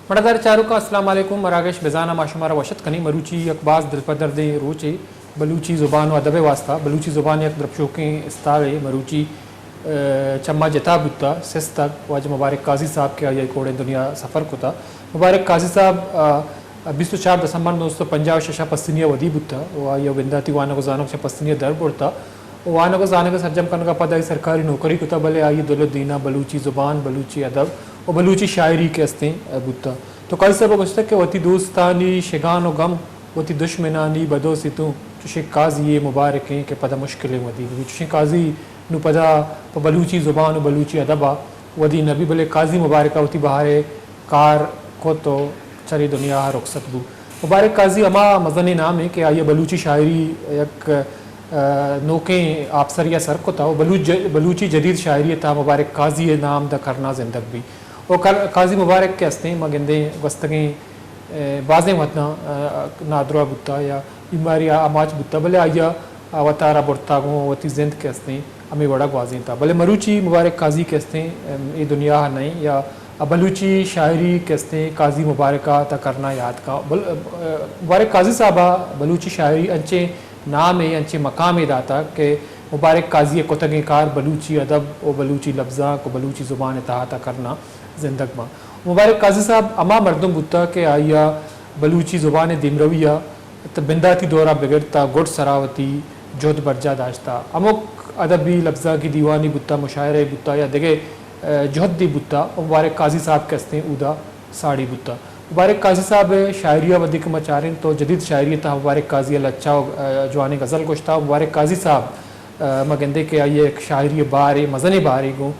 مڑدار چاروکاں، السلام علیکم۔ مراگش بزاناں ما شمارا وش اتک کنیں۔ مروچی یک باز دلپدردیں روچے بلوچی زبان و ادب ء واسطہ۔ بلوچی زبان یک درپشوکیں استالے۔ مروچی، ء، چما جتا بوتا، سستگ۔ واجہ مبارک قاضی صاحب کہ آئی ء کوڑیں دنیا سفر کتا۔ مبارک قاضی صاحب، ء، بیست و چار دسمبر نو سد و پنجاہ و شش ء پسنی ء ودی بوتا و آئی ء بنداتی وانگ و زانگ چہ پسنی ء در برتا۔ و وانگ و زانگ ء سرجم کنگ ء پد آئی سرکاری نوکری کتا، بلے آئی ء دل و دینا بلوچی زبان، بلوچی ادب و بلوچی شاعری کہ استیں بوتا۔ تو قاضی صاحب ء گوشتگ کہ وتی دوستانی شگان و گم، وتی دشمنانی بد و ستون، چوشیں قاضی یے مبارکیں کہ پدا مشکلیں ودی بی۔ چوشیں قاضی نوں پدا پہ بلوچی زبان و بلوچی ادب ء ودی نہ بی، بلے قاضی مبارک ء وتی بہر ء کار کت و چرے دنیا ء رخصت بو۔ مبارک قاضی ہما مزنیں نامے کہ آئی ء بلوچی شاعری یک، ء، نوکیں آپسری ء سر کتا و بلوچ ج-، بلوچی جدید شاعری ء تہا مبارک قاضی ء نام داں کرنا زندگ بی۔ و کر-، قاضی مبارک کہ استیں، ما گندیں گوستگیں، ء، بازیں وھداں، ء، نادراہ بوتا یا بیماری ء آماچ بوتا، بلے آئی ء وتارا برتا گوں وتی زند کہ استیں ہمے وڑا گوازینتا۔ بلے مروچی مبارک قاضی کہ استیں، ام، اے دنیا ء نئیں یا بلوچی شاعری کہ استیں قاضی مبارک ء تا کرنا یاد کا۔ بل-، ء، مبارک قاضی صاحب ء بلوچی شاعری انچیں نامے، انچیں مقامے داتا کہ مبارک قاضی ء کتگیں کار بلوچی ادب و بلوچی لبزانک و بلوچی زبان ء تہا تا کرنا زندگ باں۔ مبارک قاضی صاحب ہما مردم بوتا کہ آئی ء بلوچی زبان ء دیمروی ء بنداتی دور ء بگر تا گڈ سرا وتی جہد برجاہ داشتا۔ ہمک ادبی لبزانکی دیوانی بوتا، مشاعرہ بوتا یا دگہ، ء، جہدی بوتا، مبارک قاضی صاحب کہ استیں اودا ساڑی بوتا۔ مبارک قاضی صاحب ء شاعری ء ودی کہ ما چاریں تو جدید شاعری ء تہا مبارک قاضی ء لچہ و، ء، جوانیں غزل گوشتا۔ مبارک قاضی صاحب، ء، ما گندیں کہ آئی ء یک شاعری ء بارے، مزنیں بارے گوں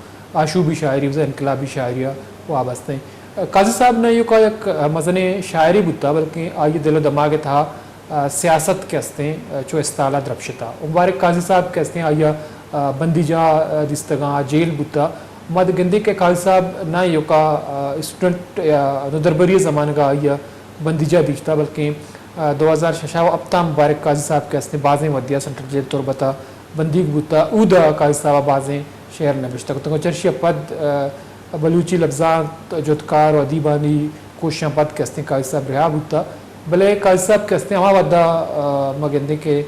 آشوبی شاعری و انقلابی شاعری ء وابستہ ایں۔ قاضی صاحب نہ ایوکا یک مزنیں شاعرے بوتا، بلکیں آئی ء دل و دماغ ء تہا، ء، سیاست کہ استیں، ء، چو استالا درپشتا۔ مبارک قاضی صاحب کہ استیں، آئی ء، ء، بندیجاہ، ء، دیستگاں، جیل بوتا۔ ما گندیں کہ قاضی صاحب نہ ایوکا، ء، اسٹوڈنٹ یا نودربری زمانگا آئی ء بندیجاہ دیشتا، بلکیں، ء، دو ہزار شش ء ہپتا مبارک قاضی صاحب کہ استیں، بازیں ودیا سینٹرل جیل تربتا بندیگ بوتا، اودا قاضی صاحب ء بازیں شعر نبشتہ کتگ۔ چرشی ء پد، ء، بلوچی لبزانت، جہدکار و ادیبانی کوششاں پد کہ استیں قاضی صاحب رہا بوتا۔ بلے قاضی صاحب کہ استیں ہما وھدا، ء، ما گندیں کہ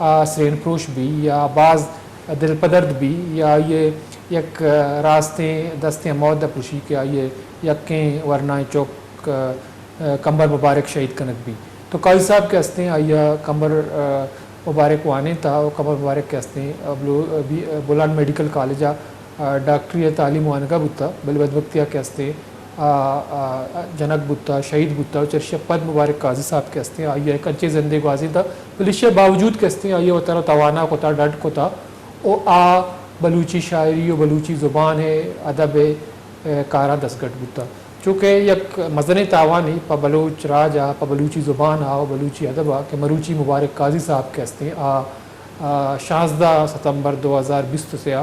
آ سرین پروش بی یا باز دلپدرد بی یا آئی ء یک، ء، راستیں دستیں ہمود ء پرشی کہ آئی ء یکیں ورنائیں چک، ء، ء، کمبر مبارک شہید کنگ بی۔ تو قاضی صاحب کہ استیں، آئی ء کمبر، ء، مبارک وانینتا و کمبر مبارک کہ استیں، ء، بلو-، ء، بی-، ء، بولان میڈیکل کالج ء، ء، ڈاکٹری ء تعلیم وانگا بوتا، بلے بدبختی ء کہ استیں، آ، آ، جنگ بوتا، شہید بوتا و چرشی ء پد مبارک قاضی صاحب کہ استیں، آئی ء یک انچیں زندے گوازینتا، بلے ایشی ء باوجود کہ استیں، آئی ء وتارا توانا کتا، ڈڈ کتا و آ بلوچی شاعری و بلوچی زبان ء ادب ء، ء، کاراں دستگٹ بوتا۔ چونکہ یک مزنیں تاوانے پہ بلوچ راج ء، پہ بلوچی زبان ء و بلوچی ادب ء کہ مروچی مبارک قاضی صاحب کہ استیں، آ، آ، شانزدہ ستمبر دو ہزار بیست و سہ ء،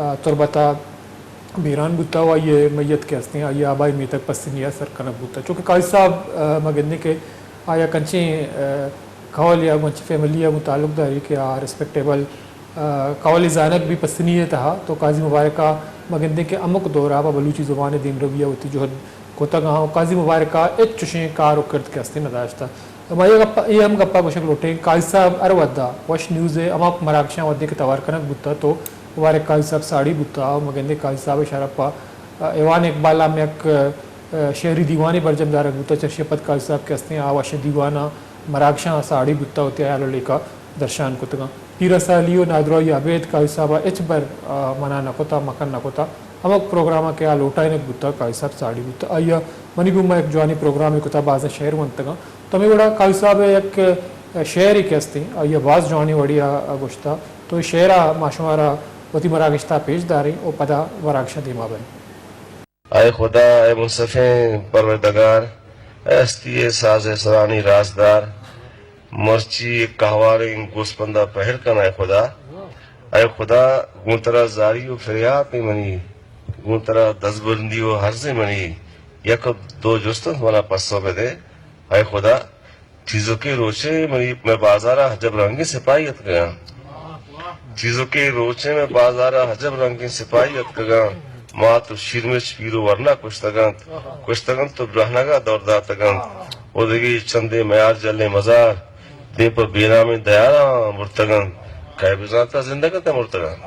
آ، تربت ء بیران بوتا و آئی ء میت کہ استیں، آئی ء آبائی میتگ پسنی ء سر کنگ بوتا۔ چونکہ قاضی صاحب، آ، ما گندیں کہ آیا کنچیں، آ، کہول یا گوں انچیں فیملی ء گوں تعلق داری کہ آ ریسپیکٹیبل، آ، کہولے زانگ بی پسنی ء تہا، تو قاضی مبارک ء ما گندیں کہ ہمک دور ء پہ بلوچی زبان ء دیمروی ء وتی جہد کتگ آں و قاضی مبارک ء ہچ چشیں کار و کرد کہ استیں نداشتہ۔ ما اے گپ، اے ہم گپا گوشگ لوٹیں، قاضی صاحب ہر وھدا وش نیوز ء ہما مراگشاں وھدے کہ توار کنگ بوتہ تو مبارک قاضی صاحب ساڑی بوتہ و ما گندیں قاضی صاحب ء شرپ ء ایوان اقبال ء ہم یک، ء، شعری دیوانے برجم دارگ بوتہ، چہ اشی ء پد قاضی صاحب کہ استیں آ وشیں دیوان ء مراگشاں ساڑی بوتہ، وتی ہیال و لیکہ درشان کتگاں۔ پیرہ سالی و نادراہی ء ابید قاضی صاحب ء ہچبر، ء، منع نہ کتہ، مکن نہ کتہ۔ ہمک پروگرام ء کہ آ لوٹائینگ بوتہ، قاضی صاحب ساڑی بوتہ۔ آئی ء منی گوما یک جوانیں پروگرامے کتہ، بازیں شعر ونتگاں۔ تو ہمے وڑا قاضی صاحب ء یک، ء، شعرے کہ استیں، آئی ء باز جوانیں وڑے ء گوشتہ۔ تو اے شعر ء ما شمارا وتی مراگشتا پیش داریں و پدا مراگشاں دیما بریں۔ اے خدا، اے منصفیں پروردگار، اے ہستی ء ساز ء سرانی رازدار، مرچی اے کہواریں گوسپند ء پہر کن، اے خدا، اے خدا، گوں ترا زاری و فریات ایں منی، گوں ترا دزبندی و عرض ایں منی، یک و دو جست انت، منا پسو بدے، اے خدا۔ چیزکے روچے منی، مئے بازار ء عجب رنگیں سپاہی اتکگاں۔ چیزکے روچے مئے بازار ء عجب رنگیں سپاہی اتکگاں۔ مات و شیرمرچ پیر و ورنا کشتگ انت، کشتگ انت و برہنگا دور داتگ انت۔ و دگہ چندے میار جلیں مزار دیم پہ بے نامیں دیاراں برتگ انت۔ کئے بزانت آ زندگ انت یا مرتگ انت؟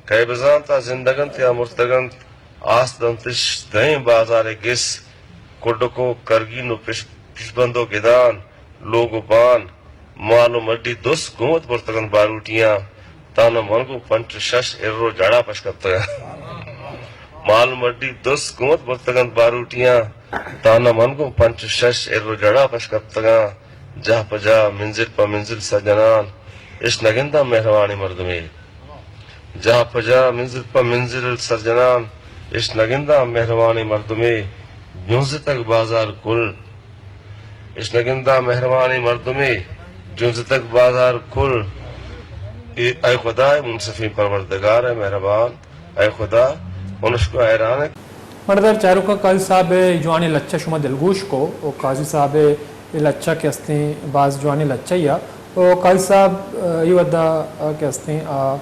کئے بزانت آ زندگ انت یا مرتگ انت؟ آس دنتش دئیں بازار گس، کڈک و کرگین و پش-، پشبند و گدان، لوگ و بان، مال و مڈی دست گوں وت برتگ انت باروٹیاں، تاں نہ من گوں پنچ و شش ار و جڑا پش کپتگ انت۔ مال و مڈی دست گوں وت برتگ انت باروٹیاں، تاں نہ من گوں پنچ و شش ار و جڑا پش کپتگ انت۔ جاہ پہ جاہ، منزل پہ منزل سرجنان، اش نگنداں مہروانیں مردمے۔ جاہ پہ جاہ، منزل پہ منزل سرجنان، اش نگنداں مہروانیں مردمے۔ جنزتگ بازار کل، اش نگنداں مہروانیں مردمے۔ جنزتگ بازار کل۔ اے، اے خدا، اے منصفیں پروردگار، اے مہربان، اے خدا، انشکو حیران۔ مڑدار چاروکاں، قاضی صاحب ءِ جوانیں لچہ شما دلگوش کو، و قاضی صاحب ءِ اے لچہ کہ استیں باز جوانیں لچہ یا، و قاضی صاحب، ءَ، اے وھدا، ءَ، کہ استیں آ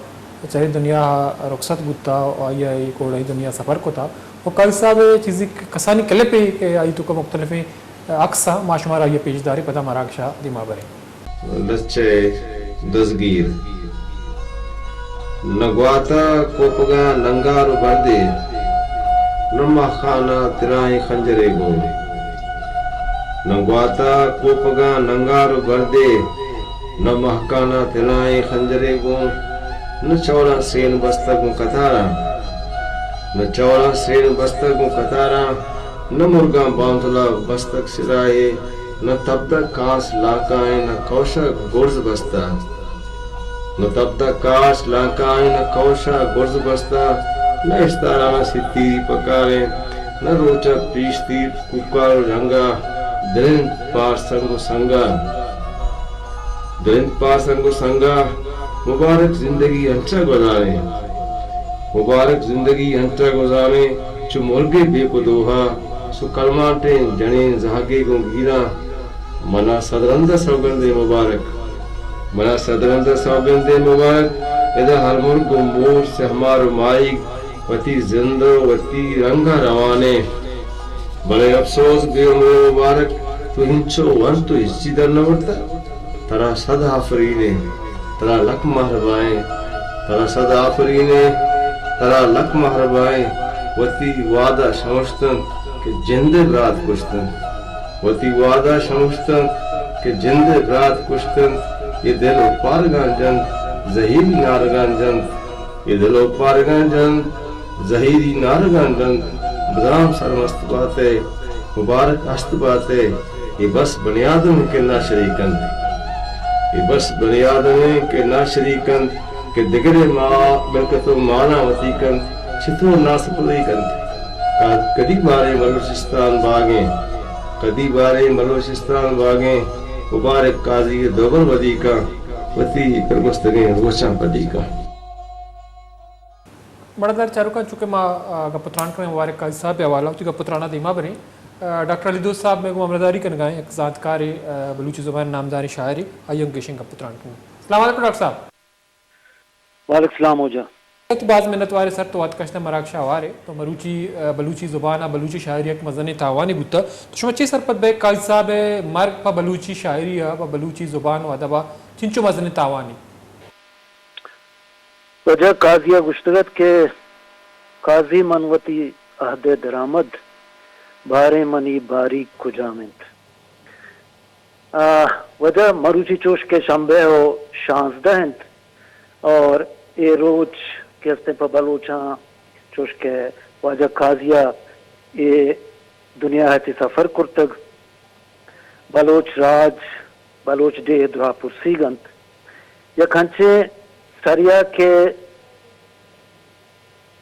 چرے دنیا ءَ رخصت بوتا و آئی ءَ اے کوڑائی دنیا سفر کتا، و قاضی صاحب ءِ چیزی کسانی کلپے کہ آئی توکا مختلفیں عکس ءَ، ما شمارا آئی ءَ پیش داریں، پدا مراگش ءَ دیما بریں۔ لچہ ءِ دزگیر۔ نہ گوات ءَ کوپگاں ننگار و بردے، نہ مہکان ءَ تلائیں خنجرے گوں۔ نہ گوات ءَ کوپگاں ننگار و بردے، نہ مہکان ءَ تلائیں خنجرے گوں۔ نہ چوراں سین بستگ گوں قطاراں، نہ چوراں سین بستگ گوں قطاراں۔ نہ مرگاں بانزل ءَ بستگ سلاہے، نہ تبدگ کاس لانکائیں، نہ کوش ءَ گرز بستہ۔ نہ تبدگ کاس لانکائیں، نہ کوش ءَ گرز بستہ۔ نہ استاران ءَ سیتیری پکاریں، نہ روچ ءَ پیش تیر کوکار و جنگ ءَ، درند پار سنگ و سنگ ءَ۔ درند پار سنگ و سنگ ءَ، مبارک زندگی انچا گوزاریں۔ مبارک زندگی انچا گوزاریں، چو مرگے بے پدوہا، سو کلمانٹیں جنین زہگے گوں گیراں۔ منا صد رند ءَ سوگندے مبارک۔ منا صد رند ءَ سوگندے مبارک۔ ادا ہر مرگ و مور، سہمار و ماہیگ وتی زند و وتی رنگ ءَ روانیں۔ بلے افسوس بے عمرے مبارک، تو ہنچو ونت و ہچی در نہ برتہ۔ ترا صد آفرین ایں، ترا لک مہربائیں۔ ترا صد آفرین ایں، ترا لک مہربائیں۔ وتی وعدہ شمشتنت کہ جندے برات کشتنت۔ وتی وعدہ شمشتنت کہ جندے برات کشتنت۔ اے دل و پارگاں جنت، زہیری نارگاں جنت۔ اے دل و پارگاں جنت، زہیری نارگاں جنت۔ مدام سرمست بات ئے، مبارک ہست بات ئے۔ اے بس بنی آدم کہ ناشری کنت۔ اے بس بنی آدم کہ ناشری کنت، کہ دگرے ما ملکت و مالاں وتی کنت، چطور ناسپدی کنت۔ کدی باریں بلوچستان باگیں، کدی باریں بلوچستان باگیں، مبارک قاضی ءِ دوبر ودی کن، وتی پرمستگیں روچاں پدی کن۔ مڑدار چاروکاں، چونکہ ما، آ، گپ و تران کنیں مبارک قاضی صاحب ءِ حوالہ، وتی گپ و ترانا دیما بریں۔ آ، ڈاکٹر علی دوست صاحب مئے گوں ہمراہداری کنگا ایں، یک زانتکارے، آ، بلوچی زبان ءِ نامداریں شاعرے، آئی ءَ ہم گیشیں گپ و تران کنیں۔ السلام علیکم ڈاکٹر صاحب۔ وعلیکم السلام واجہ۔ تو باز منتوارے سر، تو وت کشتہ مراگش ءَ ہوارے، تو مروچی، آ، بلوچی زبان ءَ بلوچی شاعری یک مزنیں تاوانے بوتہ۔ تو شما چے سرپد بئے قاضی صاحب ءِ مرگ پہ بلوچی شاعری ءَ، پہ بلوچی زبان و ادب ءَ چنچو مزنیں تاوانے؟ واجہ قاضی ءَ گوشتگ ات کہ قاضی من وتی عہد ءَ درآمد، باریں منی باریگ کجام انت؟ آ، واجہ مروچی چوش کہ شنبہ و شانزدہ انت اور اے روچ کہ استیں پہ بلوچاں چوش کہ واجہ قاضی ءَ اے دنیا ءَ چہ سفر کرتگ۔ بلوچ راج، بلوچ ڈیھ دراہ پرسیگ انت۔ یک انچیں سریا کہ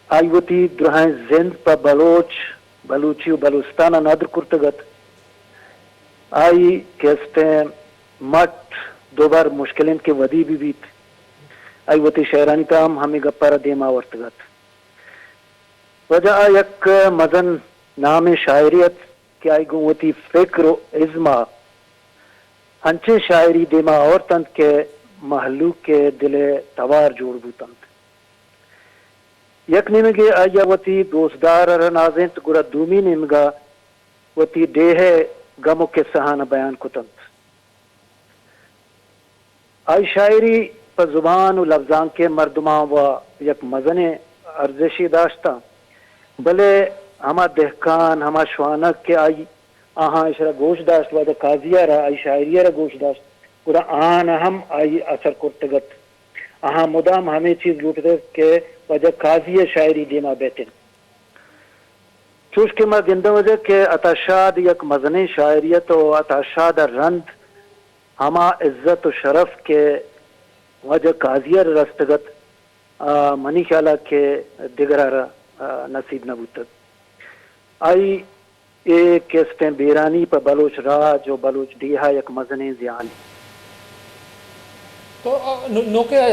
آئی وتی دراہیں زند پہ بلوچ، بلوچی و بلوچستان ءَ ندر کرتگ ات۔ آئی کہ استیں مٹ دوبر مشکل انت کہ ودی بہ بیت۔ آئی وتی شعرانی تہا ہم ہمے گپ ءَ را دیم آورتگ ات۔ واجہ آ یک مزن نامیں شاعرے ات کہ آئی گوں وتی فکر و ازم ءَ انچیں شاعری دیما آورت انت کہ مہلوک ءِ دل ءِ توار جوڑ بوت انت۔ یک نیمگے آئی ءَ وتی دوستدار ءَ را نازینت، گڑا دومی نیمگ ءَ وتی ڈیھ ءِ گم ءُ کسہاں بیان کت انت۔ آئی شاعری پہ زبان ءُ لبزانک ءِ مردماں وَ یک مزنیں ارزشے داشتہ، بلے ہما دہکان، ہما شوانگ کہ آئی، آہاں ایشرا گوش داشت، واجہ قاضی ءَ را، آئی شاعری ءَ را گوش داشت، گڑا آہاں ہم آئی اثر کرتگ ات۔ آہاں مدام ہمے چیز لوٹتگ کہ واجہ قاضی ءِ شاعری دیما بیت انت۔ چوش کہ ما گنداں واجہ کہ عطا شاد یک مزنیں شاعرے ات ءُ عطا شاد ءَ رند ہما عزت ءُ شرف کہ واجہ قاضی ءَ را رستگ ات، آ، منی خیال ءَ کہ دگرا را، آ، نصیب نہ بوتگ۔ آئی اے کہ استیں بیرانی پہ بلوچ راج ءُ بلوچ ڈیھ ءَ یک مزنیں زیانے۔ تو، آ، نو-، نوکیں، آ،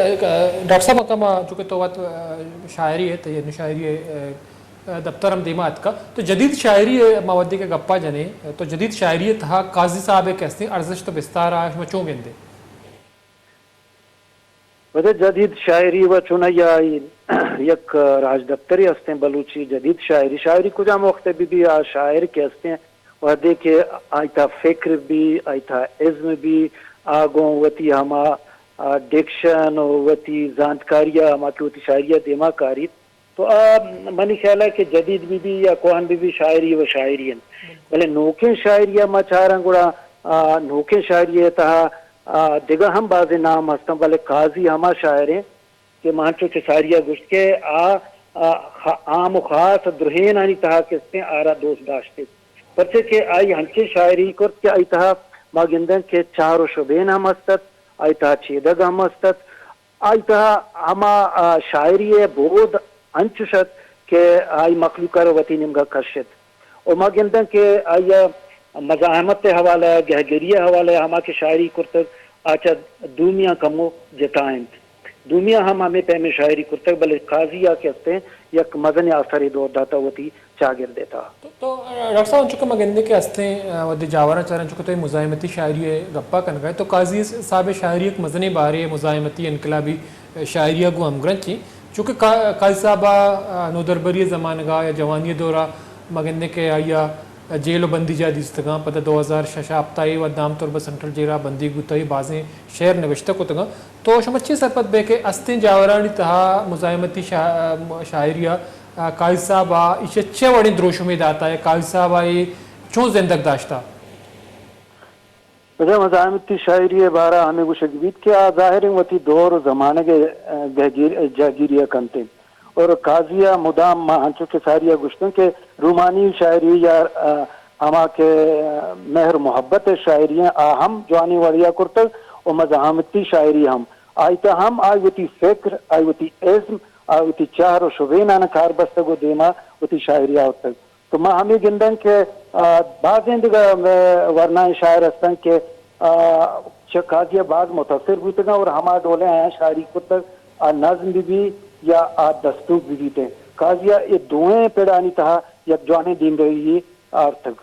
ڈاکٹر صاحب، کما چونکہ تو وت، آ، شاعرے ئے، تو اے شاعری ءِ، آ، آ، دپتر ہم دیما اتکا۔ تو جدید شاعری ءِ ما وھدے کہ گپا جنیں، تو جدید شاعری ءِ تہا قاضی صاحب ءِ کہ استیں ارزشت ءُ بستار ءَ شما چون گندے؟ بلے جدید شاعری وَ چونائی ءَ یک راجدپترے استیں بلوچی جدید شاعری۔ شاعری کجام وخت ءَ بہ بی، آ شاعر کہ استیں وھدے کہ آئی تھا فکر بی، آئی تھا ازم بی، آ گوں وتی ہما، آ، ڈکشن ءُ وتی زانتکاری ءَ ہما کہ وتی شاعری ءَ دیما کاریت، تو آ منی خیال ءَ کہ جدید بہ بی یا کوہن بہ بی، شاعری وَ شاعری انت۔ بلے نوکیں شاعری ءَ ما چاراں گڑا، آ، نوکیں شاعری ءِ تہا، آ، دگہ ہم بازیں نام ہستاں، بلے قاضی ہما شاعر انت کہ ما انچو کہ ساری ءَ گوشت کہ آ، آ، خ-، عام ءُ خاص درہینانی تہا کہ استیں آرا دوست داشت۔ پرچے کہ آئی انچیں شاعری کرت کہ آئی تہا ما گنداں کہ چہر ءُ شبین ہم است ات، آئی تہا چیدگ ہم است ات۔ آئی تہا ہما، آ، شاعری ءِ بود انچش ات کہ آئی مخلوق ءَ را وتی نیمگ ءَ کشت۔ ءُ ما گنداں کہ آئی ءَ مزاحمت ءِ حوالہ ءَ، گہگری ءِ حوالہ ءَ ہما کہ شاعری کرتگ، آ چہ دومیاں کمو جتا انت۔ دومیاں ہم ہمے پیمیں شاعری کرتگ، بلے قاضی ءَ کہ استیں یک مزنیں اثرے دور داتہ وتی چاگرد ءِ تہا۔ تو، تو، ڈاکٹر صاحب، انچو کہ ما گندیں کہ استیں، آ، وھدے جاوراں چاراں، انچو کہ تو اے مزاحمتی شاعری ءِ گپا کنگا ئے، تو قاضی صاحب ءِ شاعری یک مزنیں بارے مزاحمتی انقلابی، آ، شاعری ءَ گوں ہمگرنچ ایں۔ چونکہ کا-، قاضی صاحب ءَ، آ، نودربری ءِ زمانگ ءَ یا جوانی ءِ دور ءَ ما گندیں کہ آئی ءَ جیل ءُ بندیجاہ دیستگاں، پدا دو ہزار شش ءَ ہپتائی ءَ دام تربت سینٹرل جیل ءَ بندیگ بوتہ، آئی ءَ بازیں شعر نبشتہ کتگاں۔ تو شما چے سرپد بئے کہ استیں جاورانی تہا مزاحمتی شا-، شاعری ءَ، آ، قاضی صاحب ءَ ایشی ءَ چے وڑیں دروشمے داتہ یا قاضی صاحب ءَ اے چون زندگ داشتہ؟ بزاں مزاحمتی شاعری ءِ بارہ ءَ ہمے گوشگ بیت کہ آ ظاہر انت وتی دور ءُ زمانگ ءِ، آ، گہگیر-، جہگیری ءَ کنت انت۔ اور قاضی ءَ مدام ما انچو کہ ساری ءَ گوشتن کہ رومانی شاعری یا، آ، ہما کہ، آ، مہر محبت ءِ شاعری انت، آ ہم جوانیں وڑے ءَ کرتگ ءُ مزاحمتی شاعری ہم۔ آئی تہ ہم آئی وتی فکر، آئی وتی ازم، آئی وتی چہر ءُ شبینان کار بستگ ءُ دیما وتی شاعری آورتگ۔ تو ما ہمے گندن کہ، آ، بازیں دگہ، آ، ورنائیں شاعر ہستن کہ، آ، چہ قاضی ءَ باز متاثر بوتگاں اور ہما ڈولیں آیاں شاعری کتگ، آ نظم بہ بی یا آ دستونک بہ بیتیں۔ قاضی ءَ اے دوئیں پڑانی تہا یک جوانیں دیمروی آرتگ۔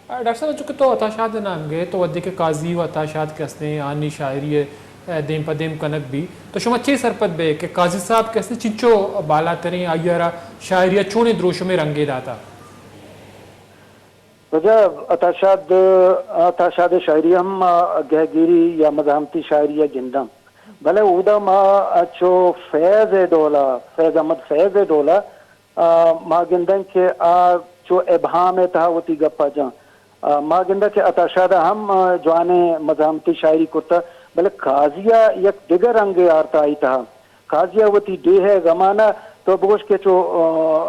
آ، ڈاکٹر صاحب، چونکہ تو عطا شاد ءِ نام گئے، تو وھدے کہ قاضی ءُ عطا شاد کہ ہستیں، آنی شاعری ءِ دیم پہ دیم کنگ بی۔ تو شما چے سرپد بئے کہ قاضی صاحب کہ ہستیں چنچو بالاتریں آئی ءَ را شاعری ءَ چونیں دروشمے رنگے داتا؟ واجہ عطا شاد، عطا شاد ءِ شاعری ہم ما گہگیری یا مزاحمتی شاعری ءَ گنداں۔ بلے اودا ما چو فیض ءِ ڈولا، فیض احمد فیض ءِ ڈولا آ، ما گندن کہ آ چو ابہام ءِ تہا وتی گپ ءَ جاں۔ آ، ما گنداں کہ عطا شاد ءَ ہم، آ، جوانیں مزاحمتی شاعری کرتہ، بلے قاضی ءَ یک دگہ رنگے آرتہ آئی تہا۔ قاضی ءَ وتی ڈیھ ءِ گمانا تو بگوش کہ چو، آ،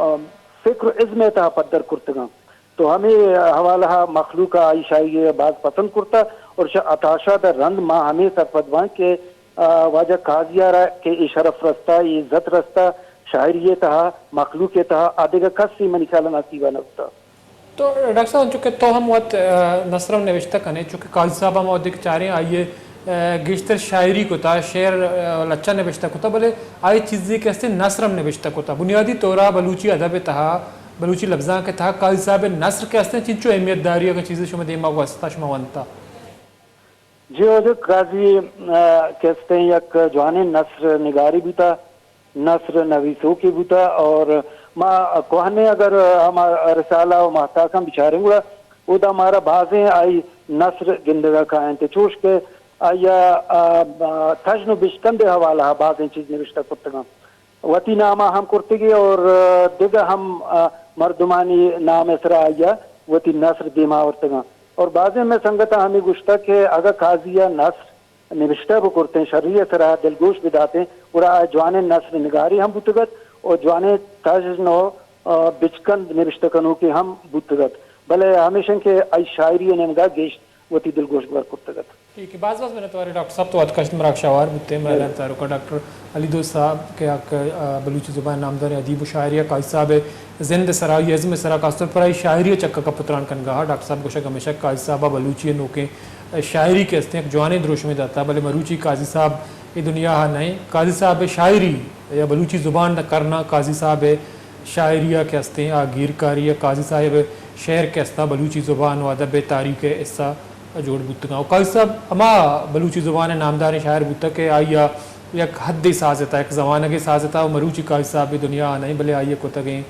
آ، فکر ءُ ازم ءِ تہا پدر کرتگاں۔ تو ہمے حوالہ ءَ مخلوق ءَ آئی شاعری ءَ باز پسند کرتہ اور شہ عطا شاد ءَ رند ما ہمے سرپد باں کہ آ، واجہ قاضی ءَ را کہ اے شرف رستہ، اے عزت رستہ، شاعری ءِ تہا، مخلوق ءِ تہا، آ دگہ کسے منی خیال ءَ نصیب ءَ نہ بوتہ۔ تو ڈاکٹر صاحب، چونکہ تو ہم وت، آ، نثر ہم نوشتہ کنے، چونکہ قاضی صاحب ءَ ما وھدے کہ چاریں آئی ءِ، آ، گیشتر شاعری کتہ، شعر، آ، لچہ نوشتہ کتہ، بلے آئی چیزے کہ ہستیں نثر ہم نوشتہ کتہ۔ بنیادی طور ءَ بلوچی ادب ءِ تہا، بلوچی لبزانک ءِ تہا قاضی صاحب ءِ نثر کہ ہستیں چنچو اہمیت داری، اگہ چیزے شما دیما گوستا، شما ونتا؟ جی واجہ قاضی، آ، کہ استیں یک جوانیں نثر نگارے بوتہ، نثر نویسوکے بوتہ اور ما کوہنیں اگر ہما رسالہ و ماہتاکاں بچاریں گڑا اودا مارا بازیں آئی نثر گندگا کاینت، چوش کہ آئیا، آ، آ، تژن و بشکندے حوالہا بازیں چیز نوشتہ کرتگاں۔ وتی ناما ہم کرتگی اور دگہ ہم، آ، مردمانی نام سرا آئیا وتی نثر دیما آورتگاں۔ اور بازیں مئے سنگتاں ہمے گوشتگ کہ اگہ قاضی ء نثر نبشتہ بکرتیں، شری ء سرا دلگوش بداتیں، گڑا آ جوانیں نثر نگارے ہم بوتگ ات و جوانیں تژن و، آ، بچکند نبشتہ کنوکے ہم بوتگ ات، بلے ہمیش انت کہ آئی شاعری ء نیمگا گیش وتی دلگوش بر کرتگ ات۔ اے کہ باز باز منتوار ڈاکٹر صاحب، تو وت کشت مراگش ء ہوار بوتے، مئے ہیال تعلق ڈاکٹر علی دوست صاحب کہ یک، آ، بلوچی زبان نامداریں ادیب و شاعرے، قاضی صاحب ء زند ء سرا، آئی ازم ء سرا، خاص طور پر آئی شاعری ء چکا کپ و تران کنگا ہا۔ ڈاکٹر صاحب گوشگ ہمیشہ قاضی صاحب ء بلوچی ء نوکیں شاعری کہ استیں یک جوانیں دروشمے داتا، بلے مروچی قاضی صاحب اے دنیا ء نئیں۔ قاضی صاحب ء شاعری یا بلوچی زبان ء کرنا، قاضی صاحب ء شاعری ء کہ استیں آ گیرکاری ء، قاضی صاحب ء شعر کہ استاں بلوچی زبان و ادب ء تاریخ ء حصہ جوڑ بوتگاں۔ و قاضی صاحب ہما بلوچی زبان ء نامداریں شاعر بوتگ کہ آئی ء یک حدے سازتا، یک زمانگے سازتا و مروچی قاضی صاحب اے دنیا ء نئیں، بلے آئی ء کتگیں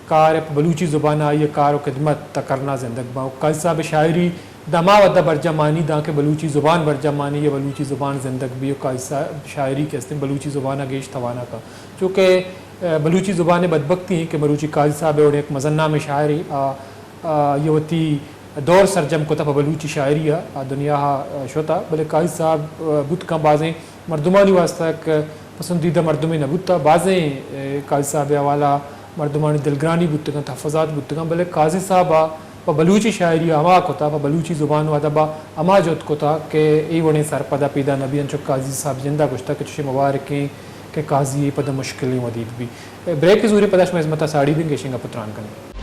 کار ء پہ بلوچی زبان ء آئی ء کار و خدمت ء کرنا زندگ باں۔ و قاضی صاحب ء شاعری داں ہما وھد ء برجاہ مانی داں کہ بلوچی زبان برجاہ مانی یا بلوچی زبان زندگ بی و قاضی صاحب شاعری کہ استیں بلوچی زبان ء گیش توانا کن۔ چونکہ، آ، بلوچی زبان ء بدبختی ایں کہ مروچی قاضی صاحب ء وڑیں یک مزن نامیں شاعرے آ، آ، آئی ء وتی دور سرجم کتہ پہ بلوچی شاعری ء، آ دنیا ء شتہ، بلے قاضی صاحب، آ، بوت کن بازیں مردمانی واسطہ یک پسندیدہ مردمے نہ بوتہ۔ بازیں، اے، قاضی صاحب ء حوالہ مردمانی دلگرانی بوتگاں، تحفظات بوتگاں، بلے قاضی صاحب ء پہ بلوچی شاعری ء ہما کتہ، پہ بلوچی زبان و ادب ء ہما جہد کتہ کہ اے وڑیں سرپد ء پیدا نہ بی۔ انچو قاضی صاحب جند ء گوشتہ کہ چشیں مبارکیں کہ قاضی اے پد مشکلیں ودیگ بی۔ اے بریک زوریں، پدا شمئے ہزمت ء ساڑی بیں، گیشیں گپ و تران کنیں۔